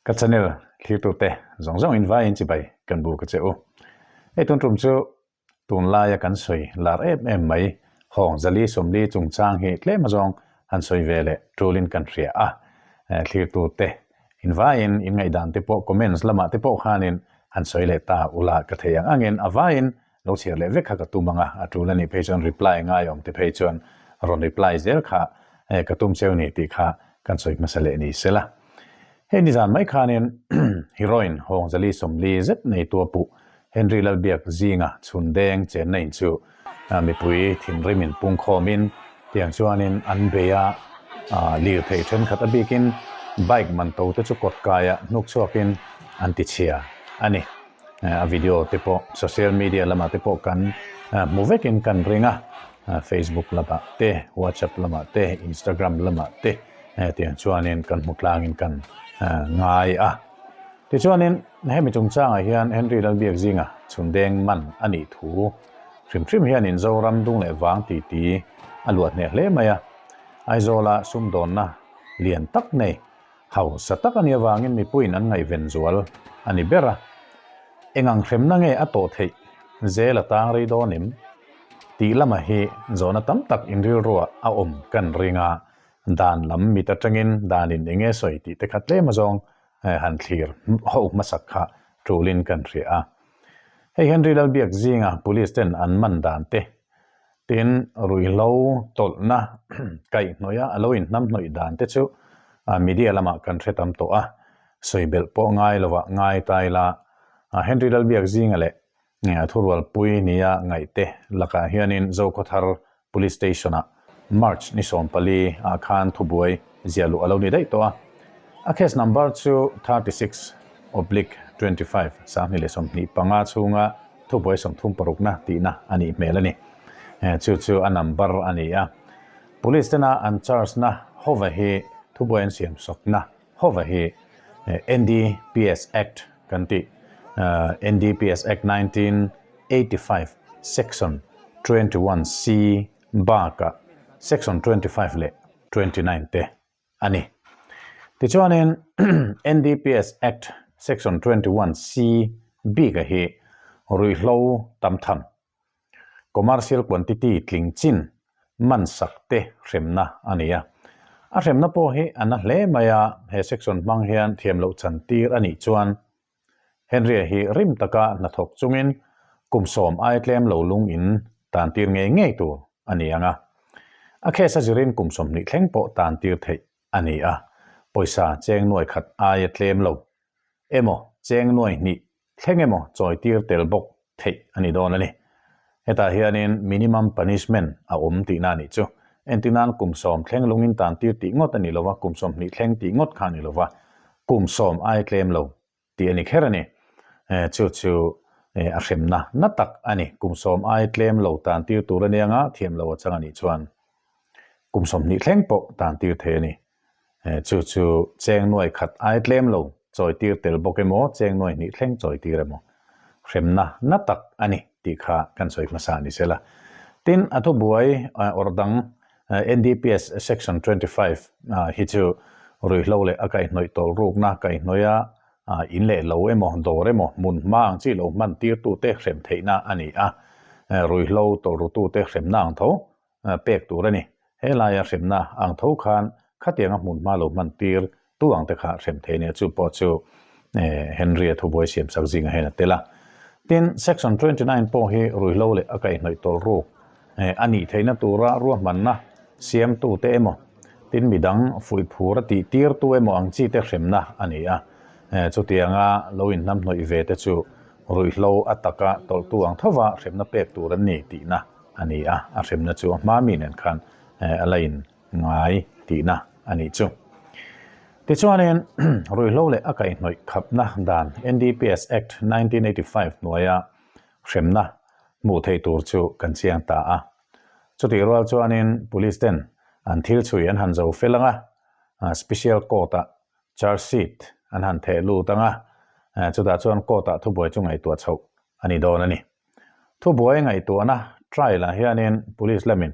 Ka channel thlirtute zawng zawng in vaiin chibai kan bu ka che u. Hei tun tum chu tunlaia kan sawi lar em em mai hawng zali sawmli chungchang hi tlem azawng han sawi ve leh tulin kan hria a. Thlirtute in vaiin in ngaihdan te pawh comments lamah te pawh khanin han sawi leh ta ula ka thei ang angin a vaiin Lo chhiar leh vek kha ka tum ang a, a tul a nih phei chuan reply ngai awm te phei chuan rawn reply zel kha ka tum cheu ni tih kha kan sawi hmasa leh ni sela. Hei nizan mai khanin heroine Hawngzali Sawmli zet neitu a puh Henry Lalbiak zinga chhun deng chenna in chu mipui thinrim in pungkhawmin tiang chuanin an bei a, lirthei thenkhat a bikin bike man to te chu kawt kaia hnuk chhuakin an tichhia a ni. A video te pawh social media lamah te pawh kan hmu vekin kan ring a, Facebook lamah te, WhatsApp lamah te, Instagram lamah te tiang chuanin kan hmu tlangin kan ngai a. Tichuanin hemi chungchangah hian Henry Lalbiak zinga chhundeng man a nih thu hrim hrim hianin Zoram dung leh vang titi a luah hneh hle mai a, Aizawla sumdawnna lian tak nei Hausa tak a nih avangin mipuiin an ngaihven zual a ni ber a, eng ang hremna nge a tawh theih zel a tang rei dawn em? Tih lamah hi zawhna tam tak inrilruah a awm kan ring a, dan lam mit atangin danin eng nge sawi tih te kha tlem azawng han thlir ho hmasak kha tulin kan hria a. Hei hian Rilal Biak zinga police ten an man dan te Tin, ruihhlo tawlhna kaihhnawih a a lo inhnamhnawih dan te chu media lamah kan hre tam tawh a, sawi belh pawh ngai lovah ngai ta ila, Henry Lalbiak zinga leh a thurualpui nia ngaihte lakah hianin Zokhawthar Police Station-ah March ni 14 ah khan thubuai ziah luh a lo ni daih tawh a. A case number chu 36/25, 2025 chhunga thubuai 36na tihna a nih hmel a ni. Chu chu a number a ni a. Police tena an charge na hova hi thubuai an siam sawkna hova hi NDPS Act kan tih, NDPS Act 1985 Section 21C bakah Section 25 leh 29 te a ni. Tichuanin NDPS Act Section 21C bika hi ruihhlo tam tham, commercial quantity tling chin man sak te hremna a ni a. A hremna pawh hi a na hle mai a, he section hmang hian thiam loh chan tir a nih chuan Henry-a hi rim taka hnathawk chungin kum sawm ai tlem lo lung in tan tir ngei ngei tur a ni ang a. A case a zirin kum 20 thleng pawh tan tir theih a ni a, pawisa cheng nuai khat aia tlem lo emaw cheng nuai hnih thleng emaw chawi tir tel bawk theih a ni dawn a ni. Hetah hianin minimum punishment a awm tihna a nih chu. Entirnan kum sawm thleng lungin tan tir tih ngawt a ni lova, kum 20 thleng tih ngawt kha a ni lova, kum sawm ai tlem lo tih a ni kher a ni. Chu chu a hremna na tak a ni. Kum sawm ai tlem lo tan tir tur a nia nga, thiam lo a chang a nih chuan kum 20 thleng pawh tan tir thei a ni. Chu chu cheng nuai khat ai tlem lo chawi tir tel bawk emaw, cheng nuai hnih thleng chawi tir emaw hremna na tak a ni tih kha kan sawi hmasa ni sela. Tin, a thubuai awrh dang NDPS Section 25 hi chu ruihhlo leh a kaihhnawih tawlhrukna kaihhnawih a in leh lo emaw, dawr emaw, hmun hma ang chi lo hman tirtute hrem theihna a ni a, ruihhlo tawlhrutute hremna ang tho pek tur a ni. He laia hremna ang tho khan khatianga hmun hma lo hman tir tu ang te kha hrem thei nia chu pawh chu Henry-a thubuai siam sak zingah hian a tel a. Tin, Section 29 pawh hi ruihhlo leh a kaihhnawih tawlh ruk a nih theihna tura ruahmanna siamtute emaw, tin midang fuihphur a tih tirtu emaw ang chi te hremna a ni a. Chutianga lo inhnamhnawih ve te chu ruihhlo a taka tawlhtu ang thova hremna pek tur an ni tihna a ni a, a hremna chu a hma mi nen khan a la in ngai tihna a nih chu. Tichuanin, ruihhlo leh a kaihhnawih khapna dan NDPS Act 1985 hnuaia hremna hmuh theih tur chu kan chiang ta a. Chutih rual chuanin Police ten an thil chhui an han zo fel ang a, Special Court-ah charge sheet an han theh lut ang a, chutah chuan court-ah thubuai chu ngaihtuah chhoh a ni dawn a ni. Thubuai ngaihtuahna trial-ah hianin police lamin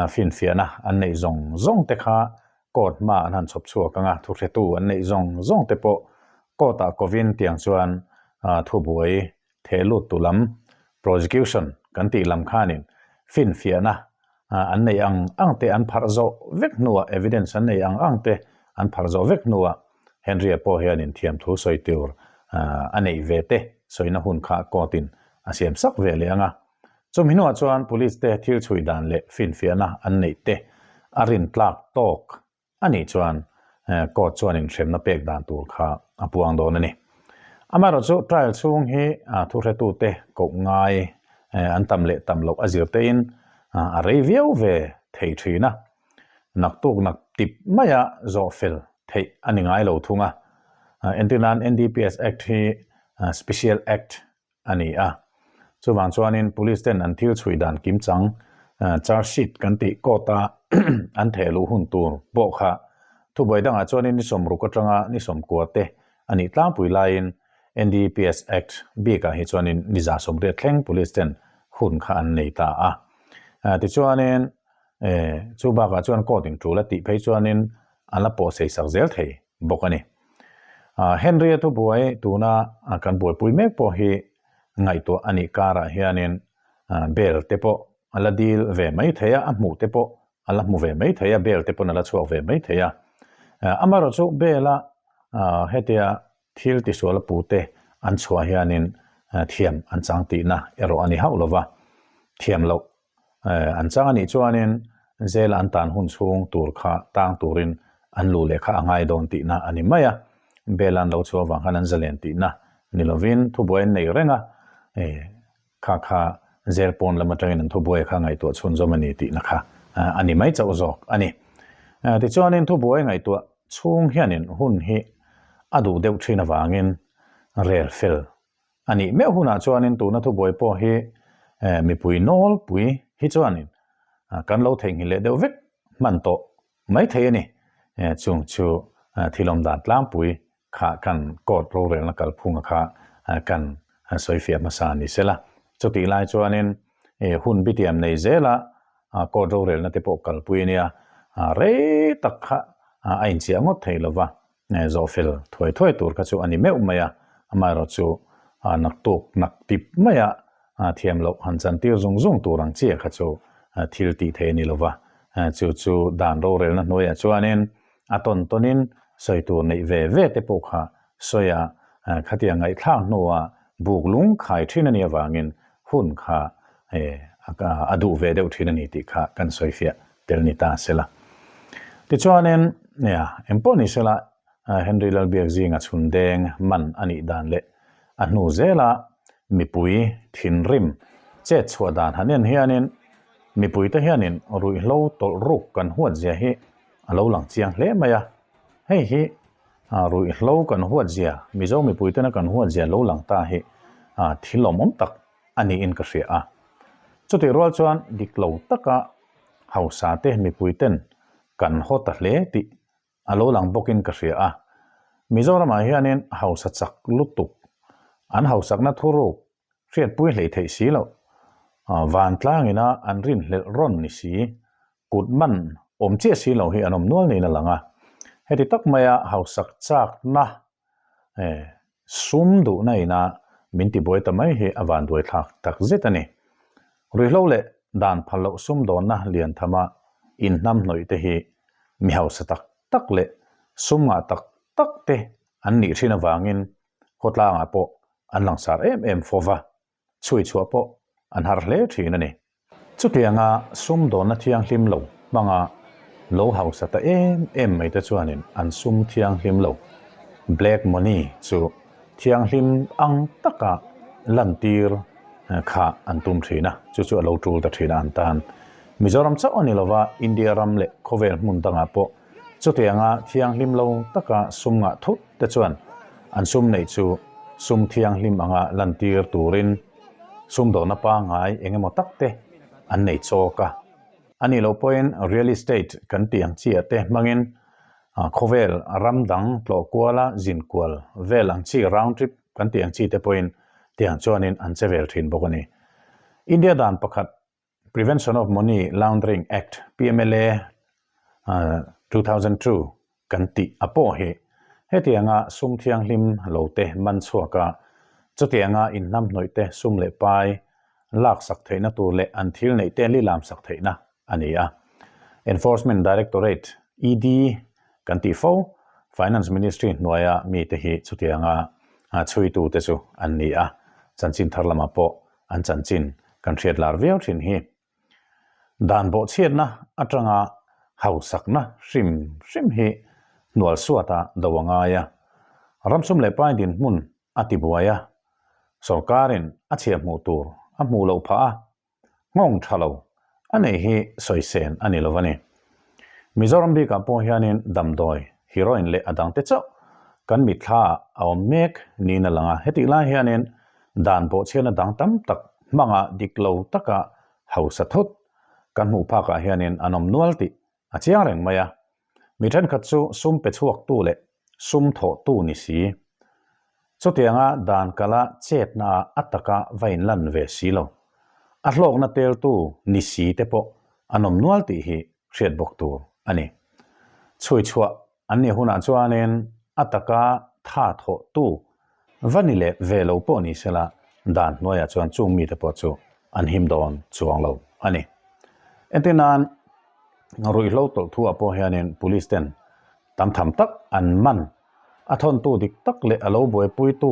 finfiahna an neih zawng zawng te kha court hma an han chhawp chhuak ang a, thuhretu an neih zawng zawng te pawh Court-ah kovin tiang chuan thubuai theh lut tu lam, prosecution, kan tih lam khanin finfiahna an neih ang ang te an pharh zawh vek hnuah, evidence an neih ang ang te an pharh zawh vek hnuah Henry-a pawh hianin thiamthu sawi tur a neih ve te sawina hun kha court-in a siam sak ve leh ang a. Chumi hnuah chuan police te thil chhui dan leh finfiahna an neih te a rintlak tawk a nih chuan court chuan inhremna pek dan tur kha a puang dawn a ni. Amaherawhchu trial chhung hi thuhretute koh ngai an tam leh tam loh a zir tein a rei viau ve thei thin a, naktuk nak tip maia zawh fel theih a ni ngai lo thung a. Entir nan NDPS Act hi Special Act a ni a. Chuvang chuanin Police ten an thil chhui dan kimchang charge sheet kan tih court a an theh luh hun tur pawh kha thubuai dangah chuanin ni sawmruk atanga ni sawmkua te a nih tlangpui laiin NDPS Act bikah hi chuanin ni 180 thleng Police ten hun kha an nei ta a. Tichuanin chu bakah chuan court in tul a tih phei chuanin an la pawh sei sak zel thei bawk a ni. Henry-a thubuai tuna kan buaipui mek pawh hi ngaihtuah a nih karah hianin bail te pawh a la dil ve mai thei a, a hmuh te pawh a la hmu ve mai thei a, bail te pawn a la chhuak ve mai thei a. Amaherawhchu bail-a hetia thil tisual a pute an chhuah hianin thiam an chang tihna erawh a ni hauh lova, thiam loh An chang anih chuanin zela an tan hun chhung tur kha tang turin an luh leh kha a ngai dawn tihna a ni mai a, bel an lo chhuah avang khan an zalen tihna ni lovin thubuai an nei reng a, kha kha zel pawn lam atangin an thubuai kha ngaihtuah chhunzawm a ni tihna kha a ni mai chauh zawk a ni. Tichuanin thubuai ngaihtuah chhung hianin hun hi a duh deuh thin avangin rel fel A nih meuh hunah chuanin tuna thubuai pawh hi mipui nawlpui hi chuanin kan lo theihnghilh leh deuh vek hman tawh mai thei a ni. Chung chu thil awm dan tlangpui kha kan court rorelna kalphunga kha kan sawifiah hmasa ni sela. Chutih lai chuanin hun bitiam nei zela court rorelna te pawh kalpui a nia, rei tak kha a inchiah ngawt thei lova. Zawhfel thuai thuai tur kha chu a ni meuh mai a, amaherawh chu naktuk nak tip maia thiam loh han chantir zung zung tur ang chiah kha chu thil tih theih a ni lova, chu chu dan rorelna hnuaiah chuanin a tawn tawnin sawi tur neih ve ve te pawh kha sawi a, khatiang ngaihthlak hnua buk lung khai thin a nih avangin hun kha a duh ve deuh thin a ni tih kha kan sawifiah tel ni ta sela. Tichuanin, nia, engpawh ni sela, Henry Lalbiak zinga chhun deng man a nih dan leh a hnu zela mipui thinrim chet chhuah dan han en hianin mipuite hianin ruihhlo tawlh ruk kan huat zia hi a lo lang chiang hle mai a. Hei hi ruihhlo kan huat zia, Mizo mipuitena kan huat zia lo lang ta hi thil lawmawm tak a niin ka hria a. Chutih rual chuan dik lo taka hausa te mipui ten kan haw ta hle tih a lo lang bawkin ka hria a. Mizoramah hianin hausa chak lutuk, an hausakna thuruk hriatpui hlei theih si loh, vantlangina an rinhlelh rawn ni si, kut man awm chiah si lo hi an awm nual niin a lang a. Heti tak maia hausak chakna Sum duhna ina min tibuai ta mai hi a vanduai thlak tak zet a ni. Ruihhlo leh dan phal loh sumdawnna lian thama inhnam hnawih te hi mi hausa tak tak leh sum ngah tak tak te an nih thin avangin khawtlangah pawh an langsar em em fo va. Chhui chhuah pawh an har hle thin a ni. Chutianga sumdawnna thianghlim lo hmanga lo hausa ta em em mai te chuanin an sum thianghlim lo, black money, chu thianghlim ang taka lantir kha an tum thin a, chu chu a lo tul ta thin a an tan. Mizoram chauh a ni lova, India ram leh khawvel hmun dangah pawh Chutianga thianghlim lo taka sum ngah thut te chuan an sum neih chu sum thianghlim anga lantir turin sumdawhna pangngai eng emaw tak te an nei chawk a. A nih loh pawhin real estate kan tih ang chiah te hmangin khawvel ram dang tlawh kuala zin kual vel ang chi round trip kan tih ang chi te pawhin tiang chuanin an che vel thin bawk a ni. India dan pakhat Prevention of Money Laundering Act, PMLA, 2002 kan tih a pawh hi. Hetianga sum thianghlim lo te man chhuak a, chutianga inhnamhnawih te sum leh pai laksak theihna tur leh an thil neih te lilamsak theihna a ni a. Enforcement Directorate, ED, kan tih fo, Finance Ministry hnuaia mite hi chutianga chhuitute chu an ni a, chanchin thar lamah pawh an chanchin kan hriat lar viau thin hi. Dan bawhchhiatna atanga hausakna hrim hrim hi hnual suata do a ngai a, ramsum leh pai dinhmun a tibuai a, sorkarin a chhiah hmuh tur a hmuh loh phah a, nghawng tha lo a nei hi sawisen a ni lo a ni. Mizoram bikah pawh hianin damdawi, heroin leh a dangte chauh kan mitthla ah a awm mek niin a lang a, hetih lai hianin dan bawhchhiatna dang tam tak hmanga dik lo taka hausa thut kan hmuh phakah hianin an awm nual tih a chiang reng mai a. Mi thenkhat chu sum pe chhuaktu leh sum thawhtu ni si. Chutianga dan kala chetna ah a taka va inlan ve si lo. A hlawkna teltu ni si te pawh an awm nual tih hi hriat bawk tur a ni. Chhui chhuah an nih hunah chuanin a taka tha thawhtu va ni leh ve lo pawh ni sela dan hnuaiah chuan chung mite pawh chu an him dawn chuang lo a ni. Entir nan ruihhlo tawlh thuah pawh hianin police ten tam tham tak an man a thawntu dik tak leh a lo buaipuitu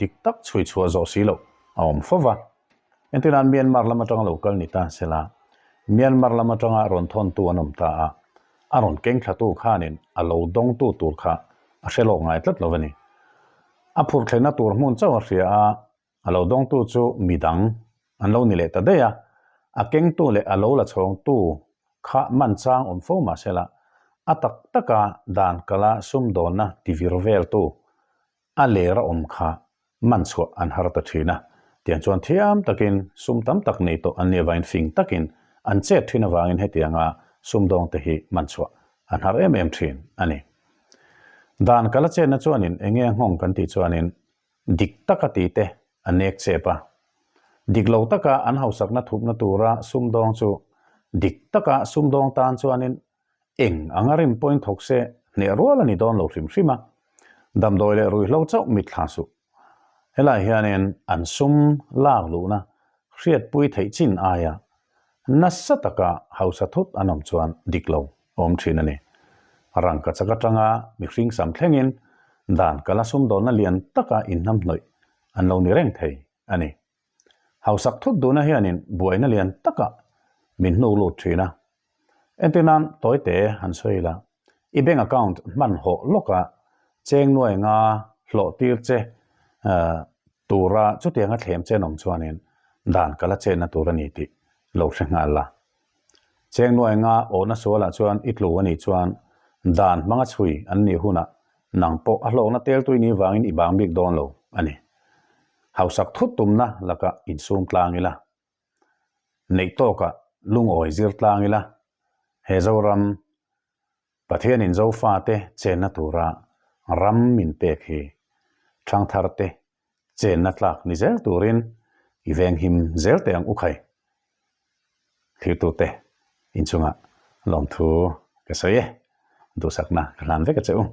dik tak chhui chhuah zawh si loh a awm fo va. Entir nan Myanmar lam atanga lo kal ni ta sela Myanmar lam atanga rawn thawntu an awm ta a, a rawn keng thlatu khanin a lo dawngtu tur kha a hre lawk ngai tlat lo a ni. A phurh thlenna tur hmun chauh a hria a, a lo dawngtu chu midang an lo ni leh ta daih a, a kengtu leh a lo la chhawngtu kha man chang awm fo mah sela, a tak taka dan kala sumdawnna tivir veltu a ler a awm kha man chhuah an har ta thin a, tiang chuan thiam takin sum tam tak nei tawh an nih avangin fing takin an chet thin avangin hetianga sumdawng te hi man chhuah an har em em thin a ni. Dan kala chetna chuanin enge a nghawng kan tih chuanin dik taka ti te a nek chep a, dik lo taka an hausakna thupna tura sumdawng chu dik taka sumdawng tan chuanin Eng anga rim pawhin thawk se hneh rual a ni dawn lo hrim hrim a, damdawi leh ruihhlo chauh mit thla suh. Helai hianin an sum lak luhna hriatpui theih chin aia nasa taka hausa thut an awm chuan dik lo a awm thin a ni. Rangka chak atanga mihring sam thlengin dan kala sumdawnna lian taka inhnamhnawih an lo ni reng thei a ni. Hausak thut duhna hianin buaina lian takah min hnuk lut thin a. Entir nan tawite han sawi ila, i bank account hman hawh lawka cheng nuai nga hlawh tir che tura chutianga thlem chen awm chuanin dan ka la chenna tur a ni tih lo hre nghal la. Cheng nuai nga awhna sualah chuan i tlu a nih chuan dan hmanga chhui an nih hunah nang pawh a hlawkna teltui ni vangin i bang bik dawn lo a ni. Hausak thut tumna lakah insum tlang ila, neih tawkah lungawi zir tlang ila, he Zoram Pathianin Zofate chenna tura ram min pek hi ṭhangtharte chenna tlak ni zel turin i venghim zel teh ang u khai. Thirtute inchungah lawmthu ka sawi e, duhsakna ka hlan vek a che u.